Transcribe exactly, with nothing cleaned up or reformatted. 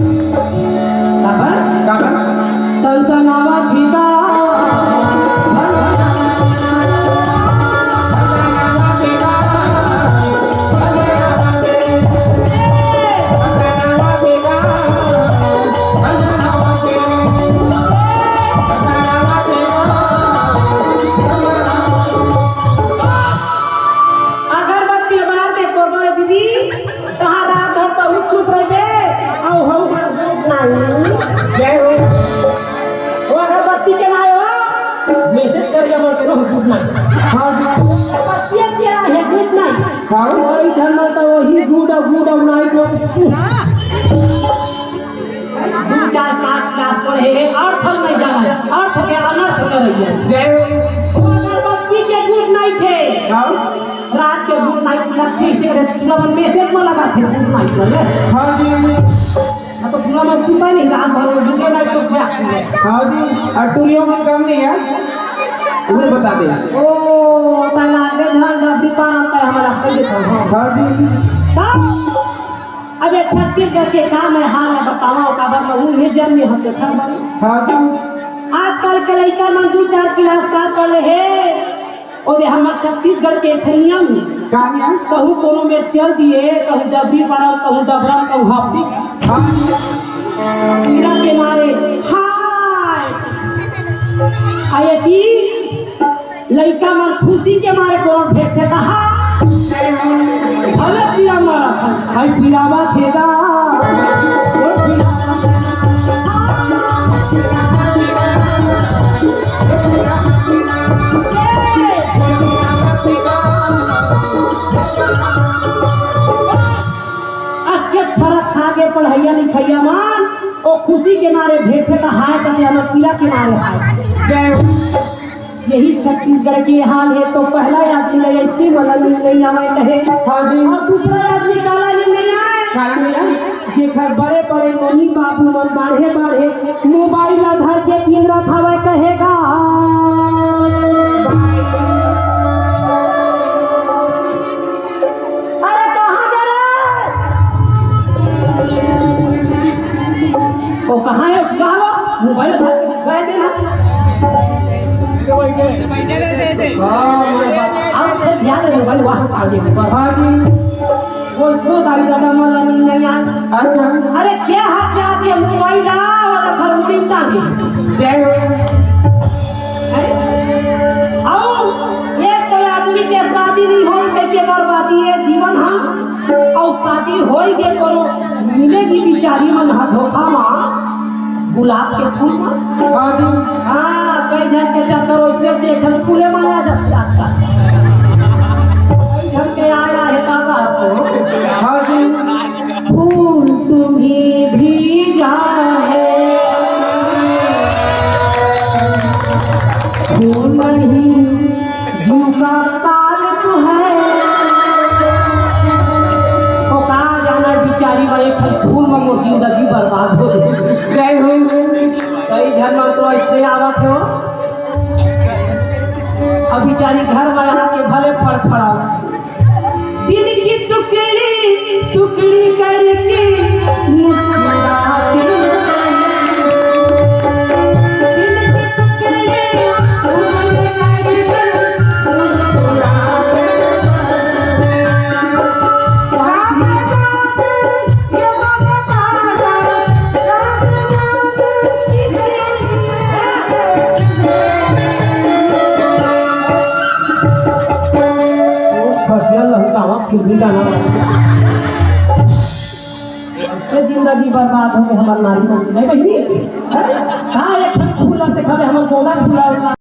काबर? काबर? सनसनावत ही का? अगरबत्ती बार दे कोबर दीदी, तहां रात भर तो चुप रहिबे, अउ हऊ मन गुड नाइट। जय हो। वो अगरबत्ती के नाय हो, मैसेज कर दिया बोल के रहो गुड नाइट। हाँ जी। अगरबत्ती के नाय है गुड नाइट। हाँ। वही धर्म तो वही गुड और गुड और नाइट हो। दू चार पांच क्लास पढ़े हे, अर्थ नहीं जाना है, अर्थ के अनर्थ कर रही है। जय हो। वो अगरबत्ती के गुड नाइट है। हाँ। रात के गुड नाइट लग ठीक से करे, पूरा मन मैसेज में लगा थे गुड नाइट कर ले। हाँ जी। मैं तो पूरा मन सुता नहीं, रात भर में गुड नाइट तो क्या। हाँ जी, और टूरियों में कम नहीं है, वो बता दे। ओ, ता लागे झाल डबरी पार आता है हमारा, कल देखा, हाँ। हाँ जी। तब अब ये छत्तीसगढ़ के काम है, हाल है, बतावा, काबर में हूँ, ये जन्म में हम देखा बारी। हाँ जी। आजकल के लइका मन दू चार क्लास का कर ले हे, ओदे हमर छत्तीसगढ़ के एक ठन नियम हे। का नियम? कहूँ कोनो में चल दिए, कहूँ डबरी पारा, कहूँ डबरा, कहूँ हापी। हाँ। कीड़ा के मारे, हाय! आ यदि लइका मन खुशी के मारे कोनो भेंटथे त, हाँ! भले पीड़ा मारा, भाई पीड़ावा खेदा। अक्के फरक खा के पढ़ैया लिखैया मन, ओ खुशी के मारे भेंटथे त हाय कथे, हमर पीड़ा के मारे हाय। जय हो। यही छत्तीसगढ़ के हाल हे, तो पहला आदमी ले इसकी मदद नहीं आवे कहे। हाँ जी। और दूसरा आदमी काला नहीं आए। काला नहीं आए। जेकर बड़े बड़े मम्मी बाबू मन बाढ़े बाढ़े मोबाइल ला धर के पिंजरा थावे कहेगा। अरे कहाँ जा रहे? वो कहाँ है? कहाँ वो? मोबाइल उठा, गए थे ना? हाँ, मोबाइल। आप उठे ध्यान दे, मोबाइल वहाँ आगे। हाँ जी। वो इसको दाई दादा मन नहीं आए। अच्छा। अरे क्या हाथ जाके मोबाइल ला, वाला घर उड़ी टांगे। जय हो। अरे, आओ, एक तो आदमी के शादी नहीं होई, कह के बर्बादी है जीवन, हाँ। अउ शादी होई के कोनो मिलेगी बिचारी मन ह धोखा मा गुलाब के फूल मा। हाँ जी। हाँ, कई झन के चक्कर ओइसने से एक ठन फूले मा आ जाथे आजकल। कई झन के आया है का बात हो? हाँ जी। फूल तुम्ही भीजा है, फूल नहीं जीव का काल तो है। ओ का जाना बिचारी बा, एक ठन फूल में मोर जिंदगी बर्बाद हो गई। जय हो। कई झन मन तो ऐसे आवत हो, अब बिचारी घर में आके भले फड़फड़ा, दिल की टुकड़ी टुकड़ी करके मुस्कुराती है। दिल की टुकड़ी टुकड़ी करके मुस्कुराती है। फसिया लहू गावा, फिर भी गाना। इसके जिंदगी बर्बाद हो गई हमार नारी को। नहीं बहिनी? हैं? कहाँ एक फूल से खड़े हमार गोला फूला